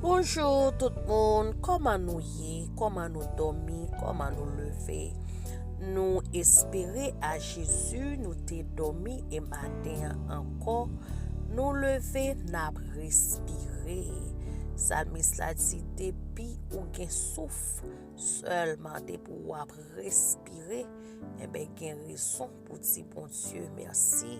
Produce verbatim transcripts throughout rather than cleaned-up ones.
Bonjou tout moun, kòman nou ye? Kòman nou dòmi? Kòman nou leve? Nou espere a Jezi nou te dòmi e maten an ankò nou leve, n ap respire. Salmis la di, depi ou gen souf, sèlman depi w ap respire, enben gen rezon pou di Bondye mèsi.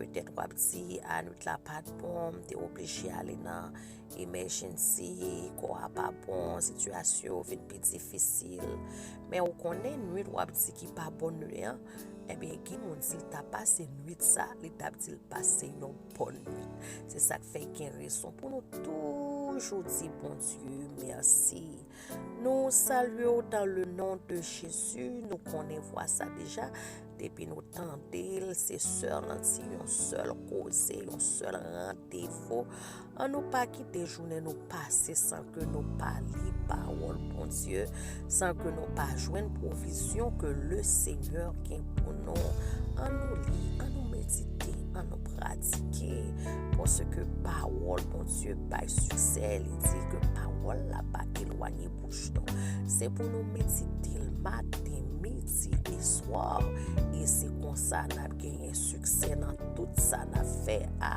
Petèt w ap di, a, nwit la pa t bon, m te oblije ale nan emergency, kò a pa bon, sitiyasyon yo vin pi difisil. Men ou konnen nwit w ap di ki pa bon nwit an, enben gen moun si l ta pase nwit sa, li t ap di l pase yon bon nwit. Se sa k fè gen rezon pou nou toujou di Bondye mèsi. Nou salye w dans le nom de Jésus. Nou konnen vwa sa deja. Depi nou tande l, se sèl yon sèl koze, yon sèl randevou. An nou pa kite jounen nou pase san ke nou pa li pawòl Bondye, san ke nou pa jwenn pwovizyon ke le Senyè gen pou nou. An nou li, an nou medite, an nou pratike. Paske pawòl Bondye bay siksè, li di ke pawòl la pa elwanye bouch nou. Se pou nou medite l maten, midi e swa. E se konsa n ap genyen siksè nan tout sa n ap fè. A,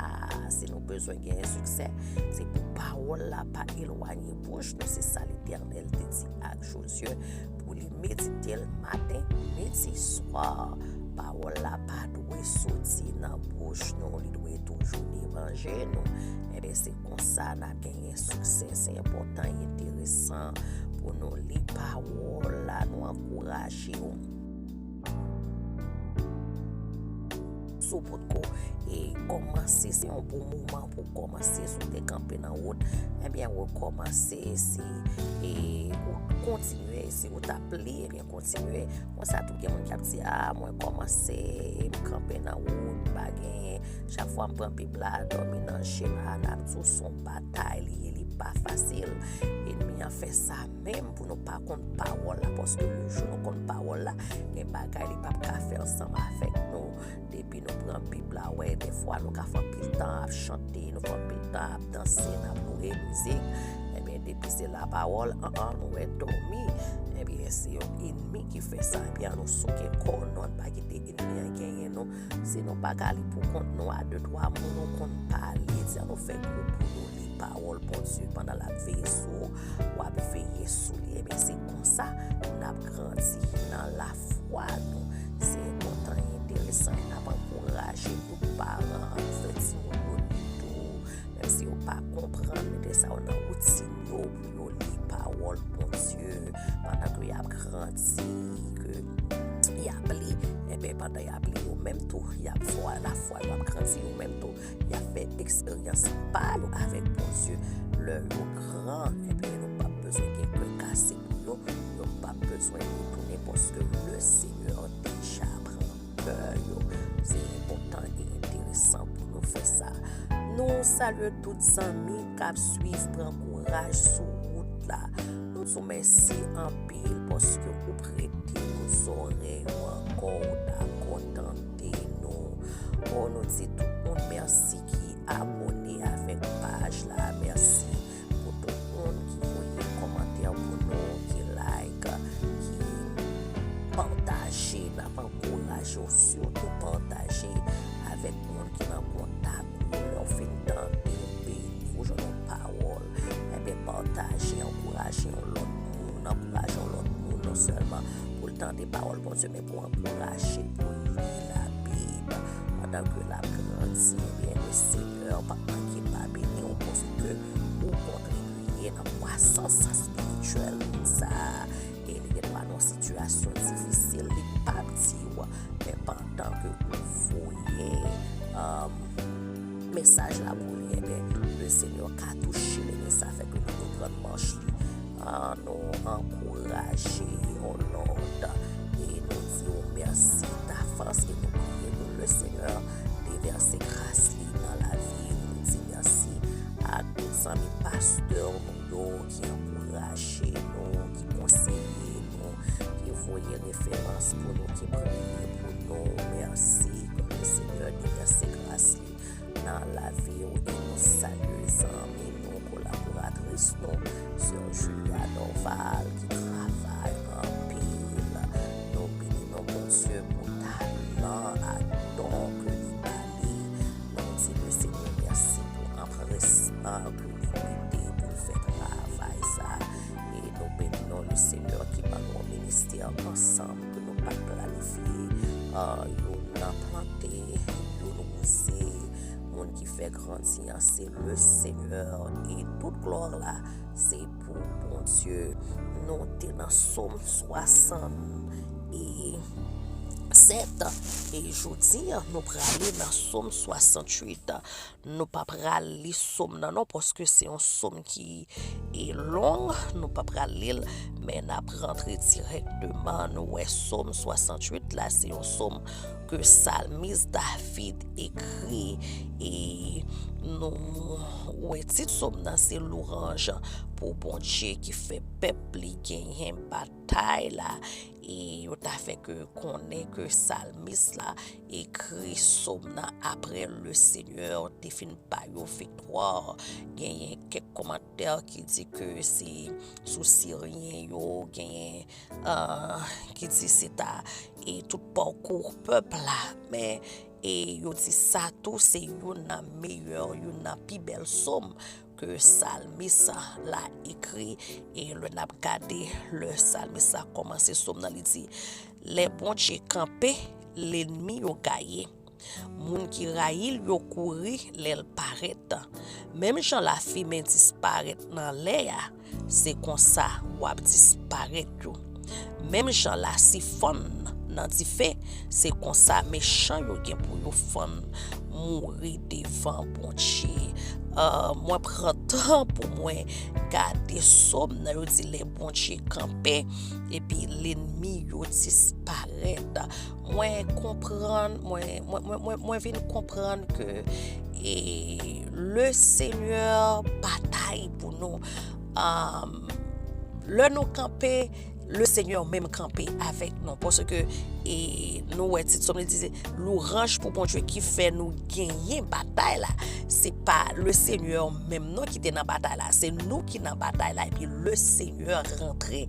si nou bezwen genyen siksè, se pou pawòl la pa elwanye bouch nou. Se sa Letènèl te di ak Jozye pou li medite l maten, midi, swa. Pawòl la pa dwe soti nan bouch nou, li dwe toujou devan je nou. Enben, se konsa n ap genyen siksè. Se enpòtan e enteresan pou nou li pawòl la, nou ankouraje w. Si w potko e kòmanse, se yon bon moman pou w kòmanse. Si w te kanpe nan wout, ebyen, rekòmanse. Si e, ou kontinye, si w t ap li, ebyen, kontinye. Konsa tou, gen moun k ap di, a, mwen kòmanse, m kanpe nan wout, m pa genyen. Chak fwa m pran Bib la, dòmi nan je m, a, n ap di w se yon batay li ye, li pa fasil. Ènmi an fè sa menm pou nou pa konn pawòl la, paske le jou nou konn pawòl la, gen bagay li p ap ka fè ansanm avèk nou. Depi nou pran Bib la, wè, dèfwa nou ka fè anpil tan ap chante, nou fè anpil tan ap danse, n ap louwe mizik. Ebyen, depi se lapawòl, an, an, nou wè dòmi. Ebyen, se yon ènmi ki fè sa. Ebyen, an nou souke kò nou, an pa kite ènmi an genyen nou. Si nou pa ka li pou kont nou, a de twa moun nou konn pale, di an nou fè gwoup pou nou li pawòl Bondye pandan l ap veye sou ou, w ap veye sou li. Ebyen, se konsa n ap grandi nan lafwa nou. Se enpòtan e enteresan, e n ap ankouraje tout paran an pou fè timoun yo li tou. Menm si yo pa konprann, mete sa yo nan woutin yo pou yo li pawòl Bondye pandan ke y ap grandi, ke y ap li. Ebyen, pandan y ap li, yo menm tou, y ap fè lafwa, yo ap grandi, yo menm tou, y ap fè eksperyans pa yo avèk Bondye. Lè yo gran, ebyen, nou p ap bezwen gen kè kase pou yo, yo p ap bezwen retounen paske le Senyè deja pran kè yo. Se enpòtan e enteresan pou nou fè sa. Nou salye tout zanmi k ap swiv Pran Kouraj sou wout la. Nou di w mèsi anpil paske ou prete nou zòrèy ou ankò, ou dakò tande nou. O, nou di tout moun mèsi ki abòne avèk paj la. Mèsi pou tout moun ki voye kòmantè pou nou, ki like, ki pataje. N ap ankouraje w, sitou pataje avèk moun ki nan kontak ou. Lè w fin tande, ou beni, ou jwenn yon pawòl, enben pataje, ankouraje yon lòt moun, ankouraje yon lòt moun, non sèlman pou l tande pawòl Bondye, men pou ankouraje l pou l li Labib, pandan ke l ap grandi, ebyen, le Senyè p ap manke pa beni w, paske ou kontribiye nan kwasans espirityèl moun sa a. E li gen dwa nan yon sitiyasyon difisil, li p ap di w, men pandan ke ou voye, um, mesaj la pou li, ebyen, le Senyè ka touche li, men sa fè ke nou konprann manch li. An nou ankouraje yon lòt e nou di w mèsi davans e nou priye ke le Senyè devèse gras li nan lavi w. Nou di mèsi a tout zanmi pastè nou yo ki ankouraje nou, ki konseye nou, ki voye referans pou nou, ki priye pou nou. Mèsi, ke le Senyè devèse gras li nan lavi w e nou salye zanmi nou, kolaboratris nou, Sè Julia Dorval, ki travay anpil. Nou beni non Bondye pou talan ak don ke li ba li. Nou di Lesenyè mèsi pou anprèsman ke li mete pou l fè travay sa. E nou beni non Lesenyè ki ban nou yon ministè ansanm ke nou pa t planifye. Ah, youn plante, youn wouze. Moun ki fè grandi an se Lesenyè. E tout glwa la se pou Bondye. Nou te nan Sòm swasann e sèt. E jodi a, nou prale nan Sòm swasanntuit. Nou pa pral li Sòm nan non, paske se yon Sòm ki e long. Nou pa pral li l, men n ap rantre dirèkteman. Nou wè Sòm swasanntuit la, se yon Sòm ke salmis David ekri. E nou wè tit Sòm nan se louranj pou Bondye ki fè pèp li genyen batay la. E yo ta fè ke konnen ke salmis la ekri Sòm nan apre Lesenyè te fin ba yo viktwa. Genyen kèk kòmantè ki di ke se sou Siryen yo, genyen, ah, ki di se ta e tout pakou pèp la. Men, e yo di sa tou, se youn nan meyè, youn nan pi bèl Sòm ke salmis la ekri. E lè n ap gade, lè salmis la kòmanse Sòm nan, li di, lè Bondye kanpe, lènmi yo gaye. Moun ki rayi l yo kouri lè l parèt. Menm jan lafimen disparèt nan lè a, se konsa w ap disparèt tou. Menm jan lasi fann nan dife, se konsa mechan yo gen pou yo fann mouri devan Bondye. Ah, mwen pran tan pou mwen gade Sòm nan, yo di lè Bondye kanpe, epi lènmi yo disparèt. Mwen konprann, mwen, mwen, mwen, mwen, mwen vin konprann ke, e, Lesenyè batay pou nou. Am, lè nou kanpe, Lesenyè menm kanpe avèk nou. Paske, e, nou wè tit Sòm li di, se louranj pou Bondye ki fè nou genyen batay la. Se pa Lesenyè menm non ki te nan batay la. Se nou ki nan batay la. Epi Lesenyè rantre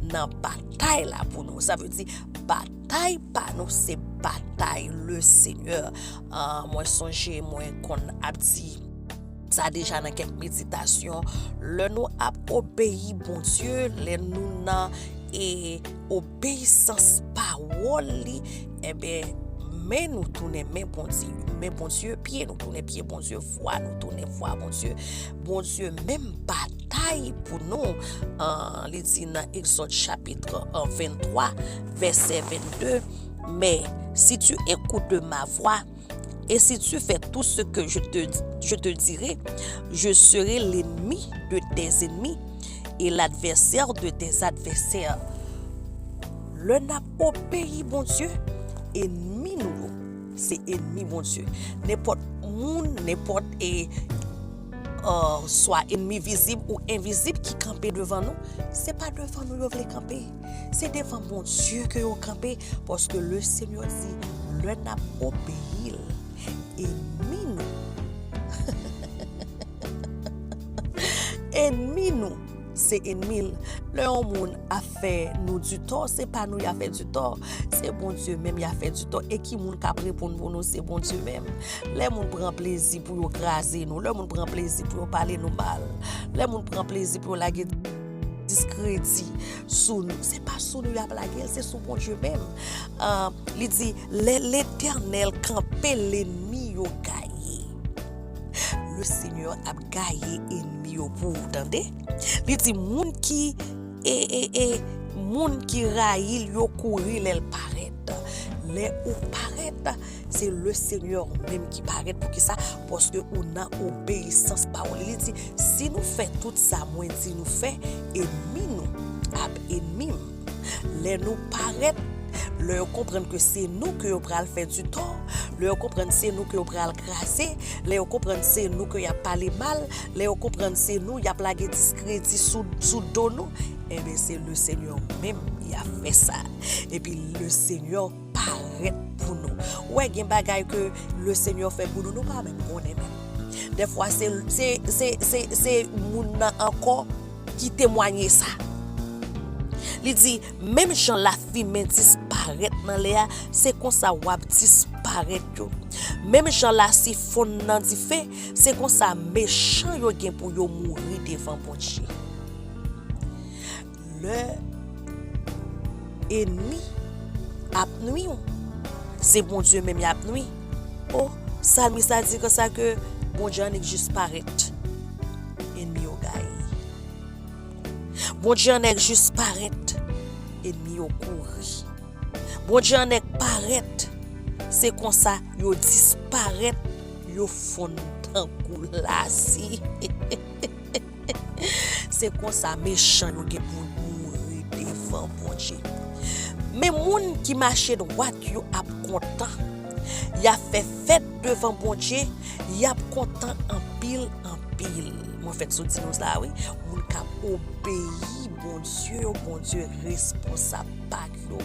nan batay la pou nou. Sa vle di, batay pa nou, se batay Lesenyè. Ah, mwen sonje, mwen konn ap di sa deja nan kèk meditasyon. Lè nou ap obeyi Bondye, lè nou nan, e, obeyisans pawòl li, enben, men nou tounen men Bondye, men Bondye, pye nou tounen pye Bondye, vwa nou tounen vwa Bondye. Bondye menm batay pou nou. Ah, li di nan Egzòd chapit, ah, venntwa, vèsè vennde, mais si tu écoutes ma voix, et si tu fais tout ce que je te, je te dirai, je serai l'ennemi de tes ennemis et l'adversaire de tes adversaires. Lè n ap obeyi Bondye, enmi nou yo, se enmi Bondye. Nenpòt moun, nenpòt, e, euh, swa enmi vizib ou envizib ki kanpe devan nou, se pa devan nou yo vle kanpe. Se devan Bondye ke yo kanpe, paske Lesenyè di, lè n ap obeyi l, enmi nou, enmi nou, se enmi l. Lè yon moun ap fè nou ditò, se pa nou y ap fè ditò, se Bondye menm y ap fè ditò. E ki moun k ap reponn pou nou? Se Bondye menm. Lè moun pran plezi pou yo kraze nou, lè moun pran plezi pou yo pale nou mal, lè moun pran plezi pou yo lage diskredi sou nou, se pa sou nou y ap lage l, se sou Bondye menm. Ah, li di, lè Letènèl kanpe, lènmi yo gaye. Lesenyè ap gaye ènmi yo pou ou, tande. Li di, moun ki, e, e, e, moun ki rayi l yo kouri lè l parèt. Lè ou parèt, se Lesenyè menm ki parèt. Poukisa? Paske ou nan obeyisans pawòl li. Li di, si nou fè tout sa mwen di nou fè, ènmi nou ap ènmi m. Lè nou parèt, lè yo konprann ke se nou ke yo pral fè ditò, lè yo konprann se nou ke yo pral kraze, lè yo konprann se nou ke y ap pale mal, lè yo konprann se nou y ap lage diskredi sou, sou do nou, enben, se Lesenyè menm y ap fè sa. Epi Lesenyè parèt pou nou. Ou wè, gen bagay ke Lesenyè fè pou nou, nou pa menm konnen menm. Dèfwa se, se, se, se, se moun nan ankò ki temwanye sa. Li di, menm jan lafimen disparèt nan lè a, se konsa w ap disparèt tou. Menm jan lasi fonn nan dife, se konsa mechan yo gen pou yo mouri devan Bondye. Lè enmi ap nwi w, se Bondye menm y ap nwi. O, salmis la di konsa ke Bondye annik jis parèt, enmi yo gaye. Bondye annik jis parèt, enmi yo kouri. Bondye annik parèt, se konsa yo disparèt, yo fonn tankou lasi. Se konsa mechan yo gen pou mouri devan Bondye. Men moun ki mache dwat yo ap kontan. Y ap fè fèt devan Bondye, y ap kontan anpil, anpil. Mwen fèk sot di nou sa, wi. Moun k ap obeyi Bondye yo, Bondye responsab pa yo.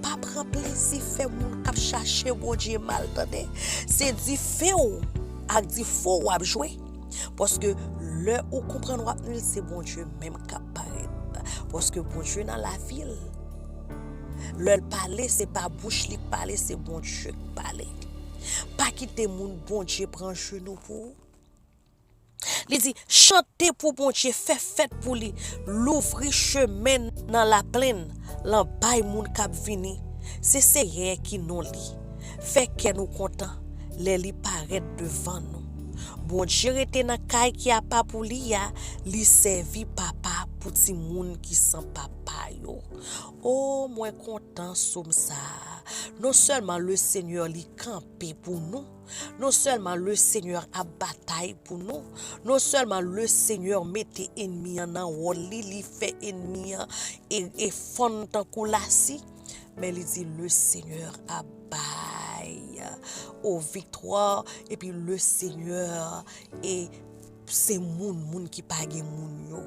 Pa pran plezi fè moun k ap chache Bondye mal, tande. Se dife w ak difo w ap jwe. Paske lè ou konprann w ap nwi l, se Bondye menm k ap parèt. Paske Bondye nan lavi l. Lè l pale, se pa bouch li k pale, se Bondye k pale. Pa kite moun Bondye pran jenou pou ou. Li di, chante pou Bondye, fè fèt pou li, louvri chemen nan laplenn lan bay moun k ap vini. Se Seyè ki non li. Fè kè nou kontan lè li parèt devan nou. Bondye rete nan kay ki apa pou li a, li sèvi papa pou timoun ki san papa yo. O, mwen kontan sòm sa a. Non sèlman Lesenyè li kanpe pou nou, non sèlman Lesenyè ap batay pou nou, non sèlman Lesenyè mete enmi an nan wòl li, li fè enmi an e, e fonn tankou lasi, men li di Lesenyè ap bay o viktwa, epi Lesenyè e se moun, moun ki pa gen moun yo.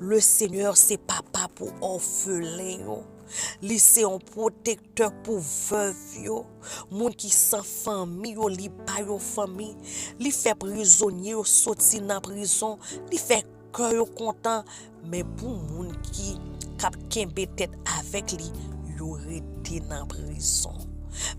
Lesenyè se papa pou òfelen yo. Li se yon pwotektè pou vèv yo. Moun ki san fanmi yo, li ba yo fanmi. Li fè prizonye yo soti nan prizon. Li fè kè yo kontan. Men pou moun ki k ap kenbe tèt avèk li, yo rete nan prizon.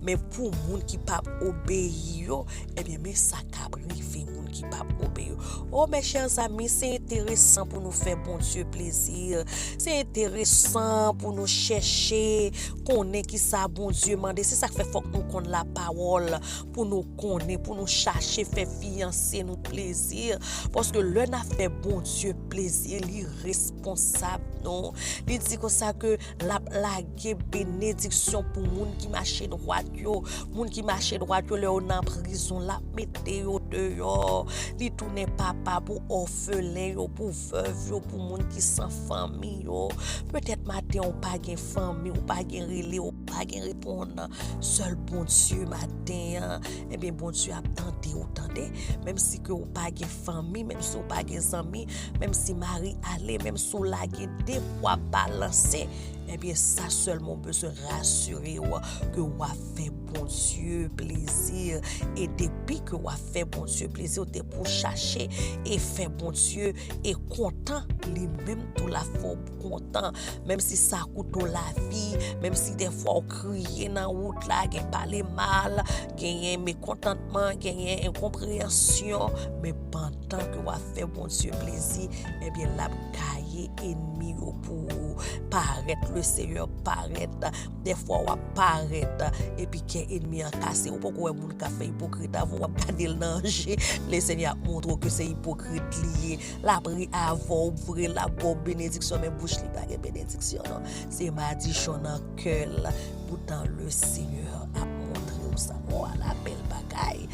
Men pou moun ki p ap obeyi yo, ebyen, men sa k ap rive moun ki p ap obeyi yo. O, mes chers amis, se enteresan pou nou fè Bondye plezi. Se enteresan pou nou chèche konnen ki sa Bondye mande. Se sa k fè fòk nou konn lapawòl pou nou konnen, pou nou chache fè fiyanse nou plezi. Paske lè n ap fè Bondye plezi, li responsab nou. Li di konsa ke l ap lage benediksyon pou moun ki mache dwat yo. Moun ki mache dwat yo, lè yo nan prizon, l ap mete yo deyò. Li tounen papa pou òfelen yo, pou vèv yo, pou moun ki san fanmi yo. Petèt maten ou pa gen fanmi, ou pa gen rele, ou pa gen reponn. Sèl Bondye maten an, ebyen, Bondye ap tande ou, tande. Menm si ke ou pa gen fanmi, menm si ou pa gen zanmi, menm si mari ale, menm si w lage de pwa balanse, ebyen, sa sèlman w bezwen, rasire w ke w ap fè Bondye plezi. E depi ke w ap fè Bondye plezi, w te pou chache e fè Bondye e kontan, li menm tou l ap fè w kontan. Menm si sa koute w lavi, menm si dèfwa w kriye nan wout la, gen pale mal, genyen mekontantman, genyen enkonpreyansyon, men pandan ke w ap fè Bondye plezi, ebyen, l ap gaye enmi yo pou ou. Parèt, Lesenyè parèt. Dèfwa w ap parèt, epi kè enmi an kase. Ou poko wè moun k ap fè ipokrit avè w, w ap gade l nan je. Lesenyè ap montre w ke se ipokrit li ye. L ap ri avè w vre, l ap ba w benediksyon, men bouch li pa gen benediksyon, non. Se madichon nan kè l. Poutan, Lesenyè ap montre w sa. O, ala bèl bagay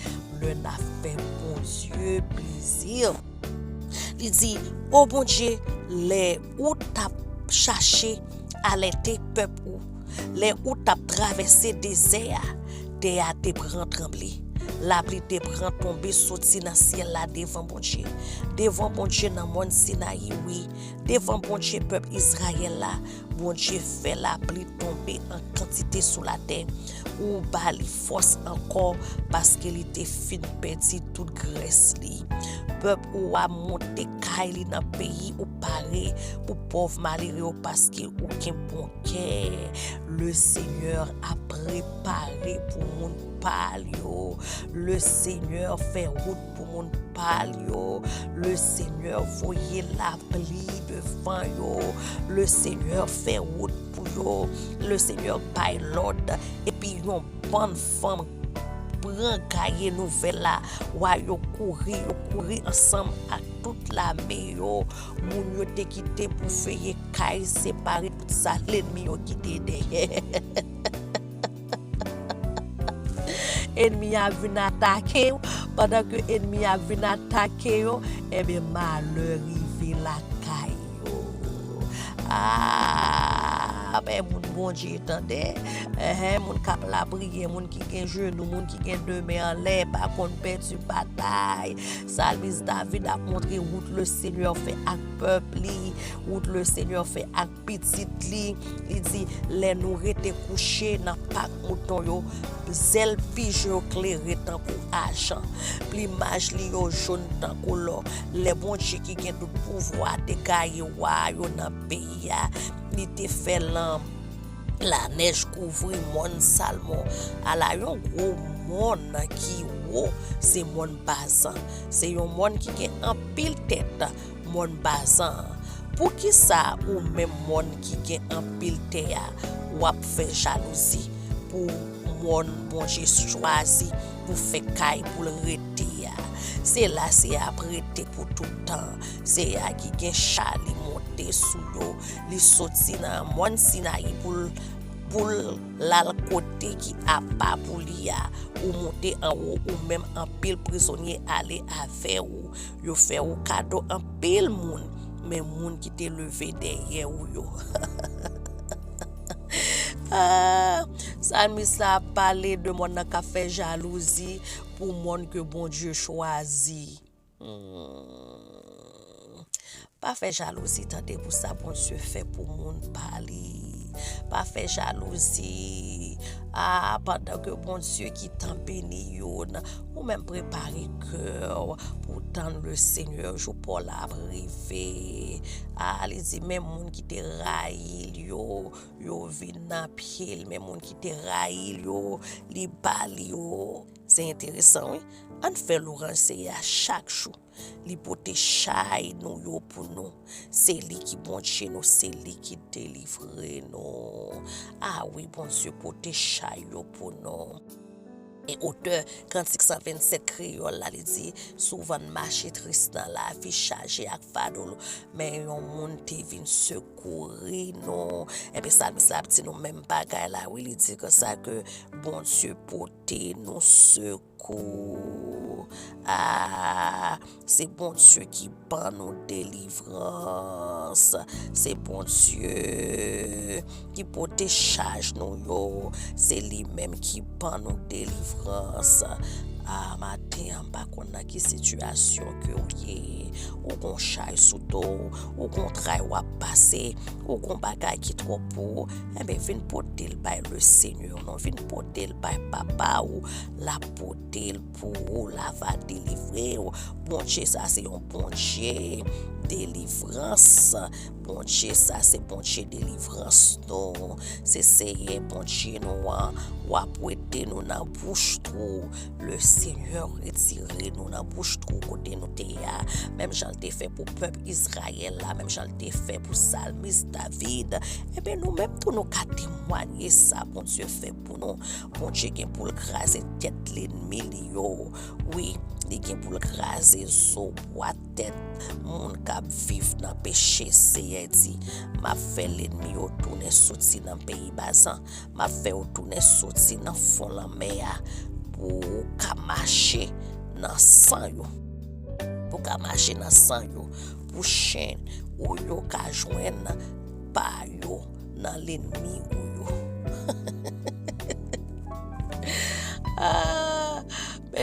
lè n ap fè Bondye plezi. Li di, o Bondye, lè ou t ap chache alète pèp ou, lè ou t ap travèse dezè a, tè a te pran tranble. Lapli te pran tonbe soti nan syèl la devan Bondye. Devan Bondye nan mòn Sinayi, wi. Devan Bondye pèp Izrayèl la, Bondye fè lapli tonbe an kantite sou latè. Ou ba li fòs ankò, paske li te fin pèdi tout grès li. Pèp ou a monte kay li nan peyi ou pare pou pòv malere yo, paske ou gen bon kè. Le Seigneur a prepare pou moun pa l yo. Le Seigneur fè wout pou moun pa l yo. Le Seigneur voye lapli devan yo. Le Seigneur fè wout pou yo. Le Seigneur bay lòd. Epi yon bann fanm pran gaye nouvèl la. Wa yo kouri, yo kouri ansanm ak tout lame yo. Moun yo te kite pou veye kay separe tout sa lènmi yo kite dèyè. Ennmi a vin atake yo. Pandan ke ennmi a vin atake yo, ebyen, malè rive lakay yo. Ah, men moun Bondye tande. Enhen, moun k ap lapriyè, moun ki gen jenou, moun ki gen de men anlè, pa konn pèdi batay. Salmis David ap montre wout le Senyè fè ak pèp li, wout le Senyè fè ak pitit li. Li di, lè nou rete kouche nan pak mouton yo, zèl pijon yo klere tankou ajan, plimaj li yo jòn tankou lò. Lè Bondye ki gen tout pouvwa te gaye wa yo nan peyi a, li te fè lan lanèj kouvri mòn Salmon. Ala yon gwo mòn ki wo, se mòn Bazan. Se yon mòn ki gen anpil tèt, mòn Bazan an. Poukisa ou menm mòn ki gen anpil tè a, w ap fè jalouzi pou mòn Bondye chwazi pou fè kay pou l rete a? Se la Seyè ap rete pou tout tan. Seyè a ki gen cha li monte sou yo. Li soti nan mòn Sinayi pou l, pou l al kote ki apa pou li a. Ou monte anwo, ou menm anpil prizonye ale avè w. Yo fè w kado anpil moun, men moun ki te leve dèyè w yo. Ah, salmis la ap pale de mòn nan k ap fè jalouzi pou mòn ke Bondye chwazi. Hmm. Pa fè jalouzi tande pou sa Bondye fè pou moun pa li. Pa fè jalouzi. Ah, pandan ke Bondye ki tan beni youn, ou menm prepare kè w pou tann le Senyè, jou pa w la ap rive. Ah, li di, men moun ki te rayi l yo, yo vin nan pye l, men moun ki te rayi l yo, li ba l yo. Se enteresan, wi. Ann fè lwanj Seyè a chak jou. Li pote chay nou yo pou nou. Se li ki Bondye nou, se li ki delivre nou. Ah wi, Bondye pote chay yo pou nou. E otè kantik san vennsèt kreyòl la, li di, souvan n mache tris nan lavi, chaje ak fado, men yon moun te vin sekouri nou. Epi salmis la ap di nou menm bagay la, wi, li di konsa ke Bondye pote nou sekou. Ah, se Bondye ki ban nou delivrans. Se Bondye ki pote chaj nou yo. Se li menm ki ban nou delivrans. Ah, maten an, m pa konn nan ki sitiyasyon ke w ye. Ou gon chay sou do w, ou gon tray w ap pase, ou gon bagay ki twòp pou ou. Enben, vin pote l bay le Senyè, non. Vin pote l bay papa ou. L ap pote l pou ou, l ava delivre w. Bondye sa se yon Bondye delivrans. Bondye sa se Bondye delivrans nou. Se Seyè Bondye nou an. W ap wete nou nan bouch twou. Le Senyè retire nou nan bouch twou kote nou te ye a. Menm jan l te fè pou pèp Izrayèl la, menm jan l te fè pou salmis David. Enben, nou menm tou, nou ka temwanye sa Bondye fè pou nou. Bondye gen pou l kraze tèt lènmi li yo. Wi, li gen pou l kraze zo bwa tèt moun k ap viv nan peche. Seyè di, m ap fè lènmi yo tounen soti nan peyi Bazan. M ap fè yo tounen soti nan fon lanmè a pou w ka mache nan san yo. Pou w ka mache nan san yo. Pou chen ou yo ka jwenn pa yo nan lènmi ou yo. Ah,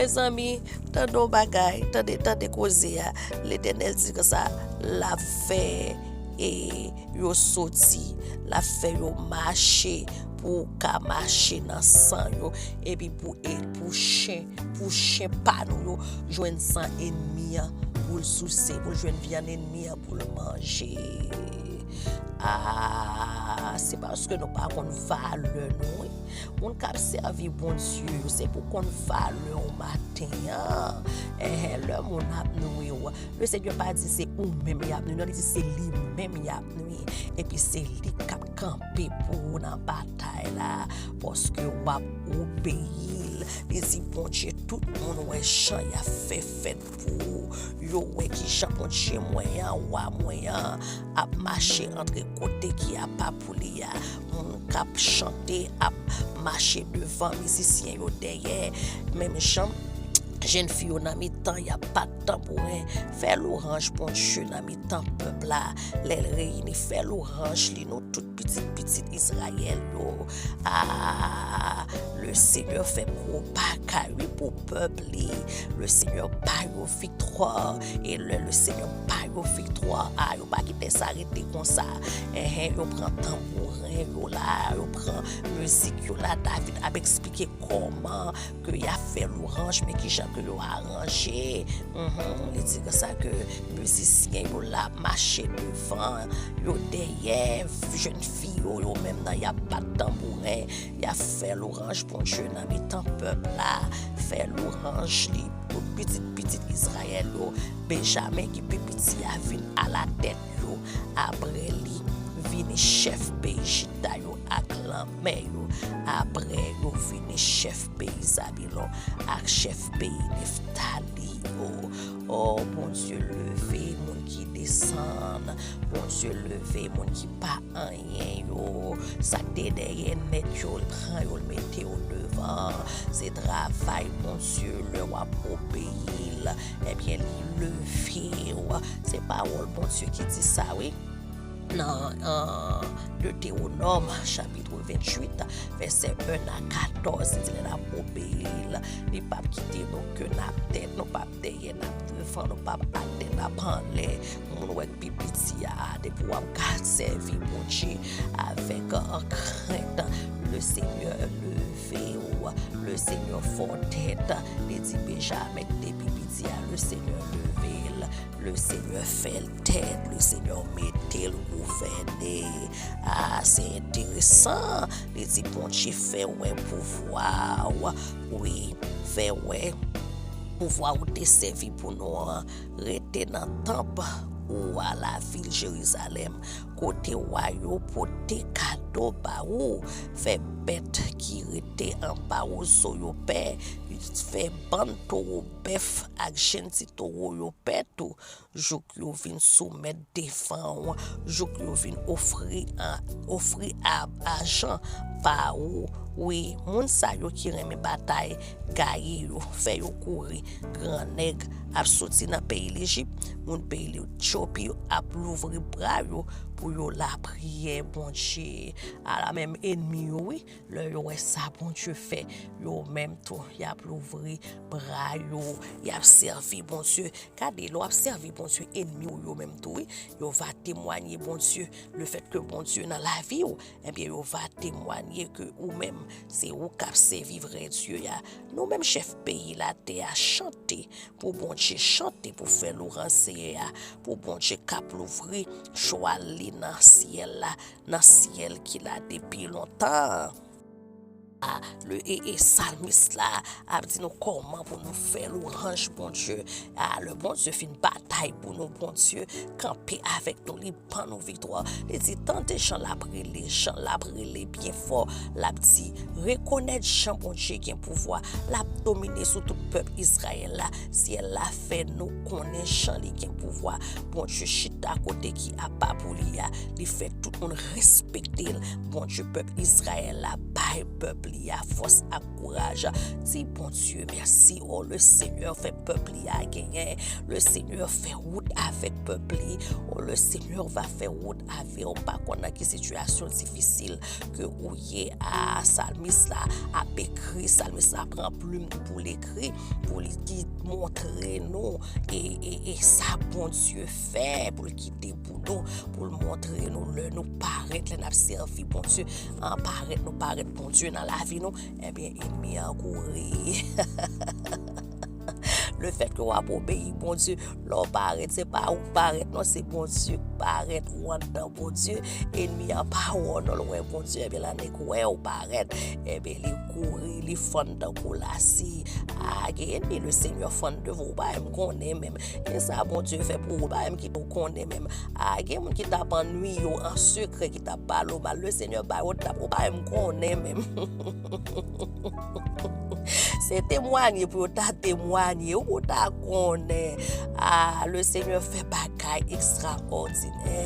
Mezanmi, tande yon bagay, tande, tande koze a. Letènèl di konsa, l ap fè e yo soti, l ap fè yo mache pou w ka mache nan san yo, epi pou, e pou chen, pou chen pa nou yo jwenn san ennmi an, pou l souse, pou l jwenn vyann ennmi an pou l manje. Ah, se paske nou pa konn valè nou, wi. Moun k ap sèvi Bondye yo, se pou konn valè w maten an. Enhen, lè moun ap nwi w, Lesenyè pa di se ou menm y ap nwi, non, li di se li menm y ap nwi. Epi se li k ap kanpe pou ou nan batay la, paske w ap obeyi l. Li di, Bondye, tout moun wè jan y ap fè fèt pou ou. Yo wè ki jan Bondye mwen an, wa mwen an, ap mache antre kote ki apa pou li a. Moun k ap chante ap mache devan, mizisyen yo dèyè. Menm jan, jèn fi yo nan mitan, y ap bat tanbouren. Fè lwanj Bondye nan mitan pèp la. Lè l reyini, fè lwanj li, nou tout pitit pitit Izrayèl yo. Ah, Lesenyè fè gwo bagay, wi, pou pèp li. Lesenyè ba yo viktwa. E lè Lesenyè ba yo viktwa, ah, yo pa kite sa rete konsa. Enhen, yo pran tanbouren yo la, yo pran mizik yo la. David ap eksplike kòman ke y ap fè lwanj, men ki jan ke yo aranje. Mhm, li di konsa ke mizisyen yo la ap mache devan, yo dèyè, jèn fi yo, yo menm nan, y ap bat tanbouren, y ap fè lwanj Bondye nan mitan pèp la, fè lwanj li, tout pitit pitit Izrayèl yo, Benjamen ki pi piti a vin alatèt yo, apre li vini chèf peyi Jida yo ak lanmè yo, apre yo vini chèf peyi Zabilon ak chèf peyi Neftali yo. O Bondye, leve moun ki desann, Bondye, leve moun ki pa anyen yo, sa k te dèyè nèt yo, l pran yo, l mete yo devan. Se travay Bondye, lè w ap obeyi l, ebyen, li leve w. Se pawòl Bondye ki di sa, wi. Nan, euh, Detewonòm, chapit venntuit, vèsè en a katòz, li di lè n ap obeyi l, li p ap kite nou ke n ap tèt, nou p ap dèyè, n ap devan, nou p ap atè, n ap anlè. Moun wè k pi piti a, depi w ap ka sèvi Bondye avèk, euh, krent, Lesenyè leve w, Lesenyè fè w tèt. Li di Benjamen k te pi piti a, Lesenyè leve l, Lesenyè fè l tèt, Lesenyè mete l gouvène. Ah, se enteresan. Li di Bondye fè wè pouvwa w. Wi, fè wè pouvwa ou te sèvi pou nou an rete nan tanp ou a lavil Jerizalèm, kote wa yo pote kado ba ou, fè bèt ki rete anba wozo yo pè, fè bann towo bèf ak jenn ti towo yo pè tou, jouk yo vin soumèt devan w, jouk yo vin ofri a, ofri a, ajan pa ou. Wi, moun sa yo ki renmen batay, gaye yo, fè yo kouri. Gran nèg ap soti nan peyi Lejip, moun peyi Etyopi yo ap louvri bra yo pou yo lapriyè Bondye. Ala menm ennmi yo, wi, lè yo wè sa Bondye fè, yo menm tou, y ap louvri bra yo, y ap sèvi Bondye. Gade, lè w ap sèvi Bondye, ennmi w yo menm tou, wi, yo va temwanye Bondye. Lefètke Bondye nan lavi w, ebyen, yo va temwanye ke ou menm, se ou k ap sèvi vrè Dye a. Nou menm, chèf peyi latè a, chante pou Bondye, chante pou fè lwanj Seyè a, pou Bondye k ap louvri chwal li nan syèl la, nan syèl ki la depi lontan. A, le, e, e salmis la ap di nou kòman pou nou fè lwanj Bondye. A, lè Bondye fin batay pou nou, Bondye kanpe avèk nou, li ban nou viktwa. Li di, tande jan l ap rele, jan l ap rele byen fò. L ap di, rekonèt jan Bondye gen pouvwa. L ap domine sou tout pèp Izrayèl la. Syèl la fè nou konnen jan li gen pouvwa. Bondye chita kote ki apa pou li a. Li fè tout moun respekte l. Bondye pèp Izrayèl la bay pèp li a fòs ak kouraj. Di Bondye mèsi. O, le Senyè fè pèp li a genyen. Le Senyè fè wout avèk pèp li. O, le Senyè va fè wout avè w. M pa konn nan ki sitiyasyon difisil ke ou ye a. Salmis la ap ekri, salmis la pran plim pou l ekri, pou li ki montre nou e, e, e sa Bondye fè, pou l kite pou nou, pou l montre nou lè nou parèt, lè n ap sèvi Bondye, an parèt, nou parèt Bondye nan lavi nou, ebyen, enmi an kouri. Le fèt ke w ap obeyi Bondye, lè w parèt, se pa ou k parèt, non, se Bondye k parèt, ou anndan Bondye, enmi an pa wè w, non, l wè Bondye, ebyen, lè nèg wè w parèt, ebyen, li kouri, li fann tankou lasi. A, gen enmi, le Senyè fann devan w, ou pa menm konnen menm. Kisa Bondye fè pou ou, ou pa menm ki konnen menm. A, gen moun ki t ap annwiye w an sekrè, ki t ap pale w mal, le Senyè ba yo tap, ou pa menm konnen menm. Se temwanye pou yo ta temwanye, ou pou ta konnen. A, le Senyè fè bagay ekstraòdinè.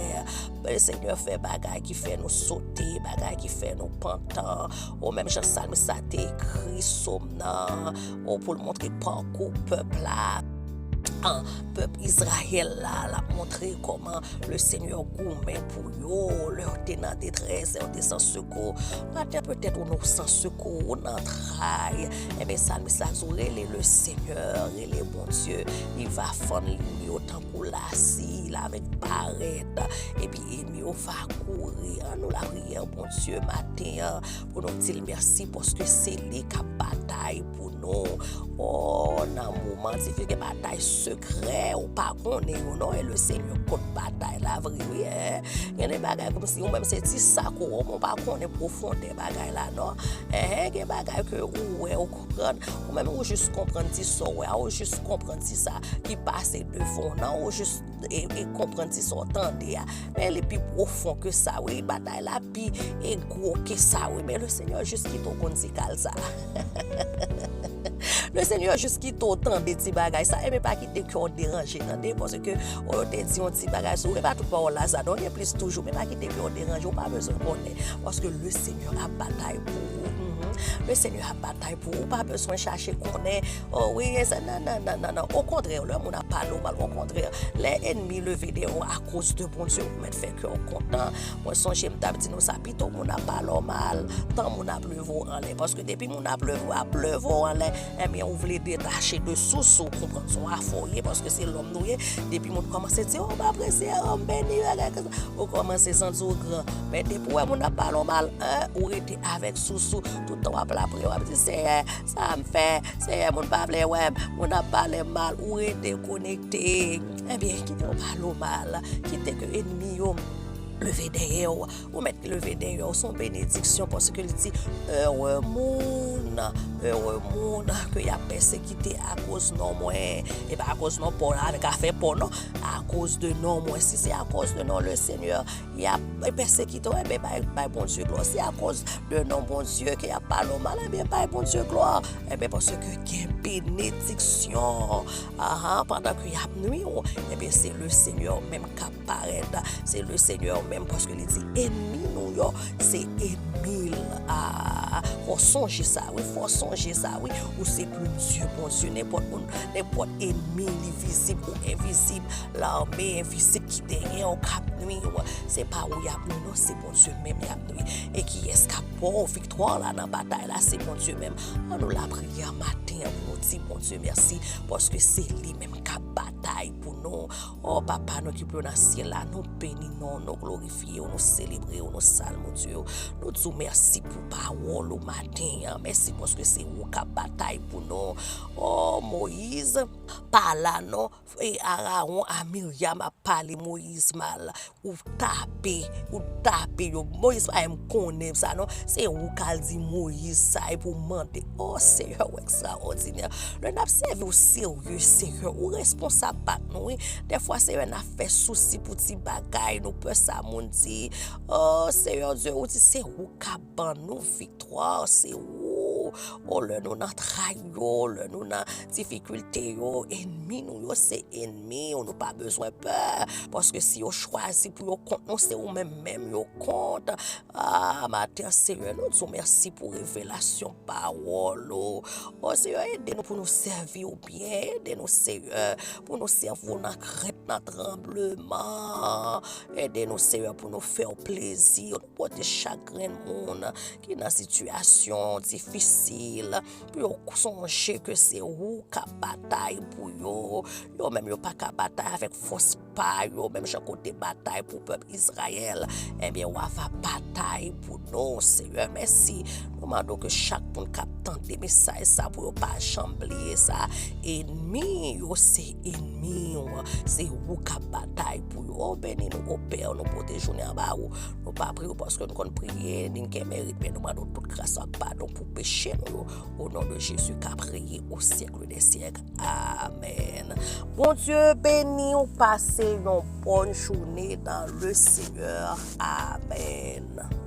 Le Senyè fè bagay ki fè nou sote, bagay ki fè nou pantan. O, menm jan salmis la te ekri sòm nan, o, pou l montre pakou pèp la. An, pèp Izrayèl la, l ap montre kòman le Senyè goumen pou yo, lè yo te nan detrès, lè yo te san sekou. Maten, petèt ou nou san sekou, ou nan tray. Ebyen, salmis la di w, rele le Senyè, rele Bondye. Li va fann linye w tankou lasi, l avèk parèt. Epi enmi yo va kouri. Ann nou lapriyè Bondye maten an pou nou di l mèsi paske se li k ap batay pou nou. O, nan moman difisil, gen batay sekrè ou pa konnen yo non, e le Senyè konn batay la vre wi. Gen de bagay kòmsi ou menm se ti sak ou wè, ou pa konnen pwofondè bagay la non. Enhen, gen bagay ke ou wè, ou konprann, ou menm ou jis konprann ti sa w wè a, ou jis konprann ti sa ki pase devan w nan, ou jis e, e konprann ti sa w tande a. Men li pi pwofon ke sa wi, batay la pi e gwo ke sa wi. Men le Senyè jis kite w konn ti kal sa. Le Senyè jis kite w tande ti bagay sa, e men pa kite kè w deranje, tande, paske o, yo te di yon ti bagay sou ou, e pa tout pawòl la sa non, gen plis toujou, men pa kite kè w deranje, ou pa bezwen konnen, paske le Senyè ap batay pou ou. Mhm. Le Senyè ap batay pou ou, ou pa bezwen chache konnen, o wi, e sa, nan, nan, nan, nan, nan. Okontrè, lè moun ap pale w mal, okontrè, lè enmi leve dèyè w akoz de Bondye, ou mèt fè kè w kontan. Mwen sonje m t ap di nou sa, pito moun ap pale w mal, tan moun ap leve w anlè. Paske depi moun ap leve, ap leve w anlè, ebyen, ou vle detache de sous ou, konprann se yon afè w ye, paske se lòm nou ye. Depi moun kòmanse di, o, m apresye, o, m beni, bagay konsa, ou kòmanse santi w gran. Men depi w wè moun ap pale w mal, en, ou rete avèk sous ou, tout tan w ap lapriyè, w ap di, Senyè, sa m fè, Senyè, moun pa vle wè m, moun ap pale m mal, ou rete konekte. Ebyen, kite yo pale w mal, kite ke enmi yo leve dèyè w, ou mèt leve dèyè w, se yon benediksyon, paske li di, ere moun, ere moun ke y ap pèsekite akoz non mwen, e pa akoz non pa w la, avèk afè pa w non, akoz de non mwen, si se akoz de non le Senyè, y ap pèsekite w, enben, bay, bay Bondye glwa. Se akoz de non Bondye ke y ap pale w mal, enben, bay Bondye glwa. Enben, paske gen benediksyon. Ahan, pandan ke y ap nwi w, enben, se le Senyè menm k ap parèt. Se le Senyè menm, paske li di, enmi nou yo, se enmi l. A, fò w sonje sa, wi, fò w sonje sa, wi. Ou se plimye Bondye, nenpòt moun, nenpòt enmi, li vizib ou envizib, lame envizib ki dèyè w k ap nwi w, se pa ou y ap nwi non, se Bondye menm y ap nwi. E kiyès k ap ba w viktwa la nan batay la? Se Bondye menm. Ann nou lapriyè maten an pou nou di Bondye mèsi, paske se li menm k ap batay pou nou. O Papa nou ki pi wo nan syèl la, nou beni non w, nou glorifye w, nou selebre w, nou salmodye w. Nou di w mèsi pou pawòl ou maten an. Mèsi paske se ou k ap batay pou nou. O Moyiz, pa la non. E Arawon a Miryam ap pale Moyiz mal. Ou tape, ou tape yo. Moyiz pa menm konnen sa non. Se ou k al di Moyiz sa epi w mande. O Seyè, w ekstraòdinè. Lè n ap sèvi w serye, Seyè, ou responsab ak nou, wi. Dèfwa, Seyè, n ap fè sousi pou ti bagay, nou pè sa moun di. O Seyè Dye, ou di se ou k ap ban nou viktwa, se ou O, lè nou nan tray yo, lè nou nan difikilte yo, enmi nou yo se enmi w, nou pa bezwen pè. Paske si yo chwazi pou yo kont nou, se ou menm menm yo kont. A, maten, Seyè, nou di w mèsi pou revelasyon pawòl ou. O, Seyè, ede nou pou nou sèvi w byen. Ede nou, Seyè, pou nou sèvi w nan krent, nan tranbleman. Ede nou, Seyè, pou nou fè w plezi. Nou pote chak grenn moun ki nan sitiyasyon difisil, pou yo sonje ke se ou k ap batay pou yo. Yo menm yo pa ka batay avèk fòs pa yo, menm jan ke w te batay pou pèp Izrayèl. Ebyen, w a va batay pou nou, Seyè. Mèsi. Nou mande w ke chak moun k ap tande mesaj sa, pou yo pa janm bliye sa. Enmi yo se enmi w. Se ou k ap batay pou yo. O, beni nou, o Pè, nou pote jounen an ba ou. Nou pa priye w paske nou konn priye, ni n gen merit, men nou mande w tout gras ak padon pou peche nou yo. O non de Jezi k ap reye o syèk dè syèk. Amèn. Bondye beni w, pase yon bòn jounen dans le Seigneur. Amèn.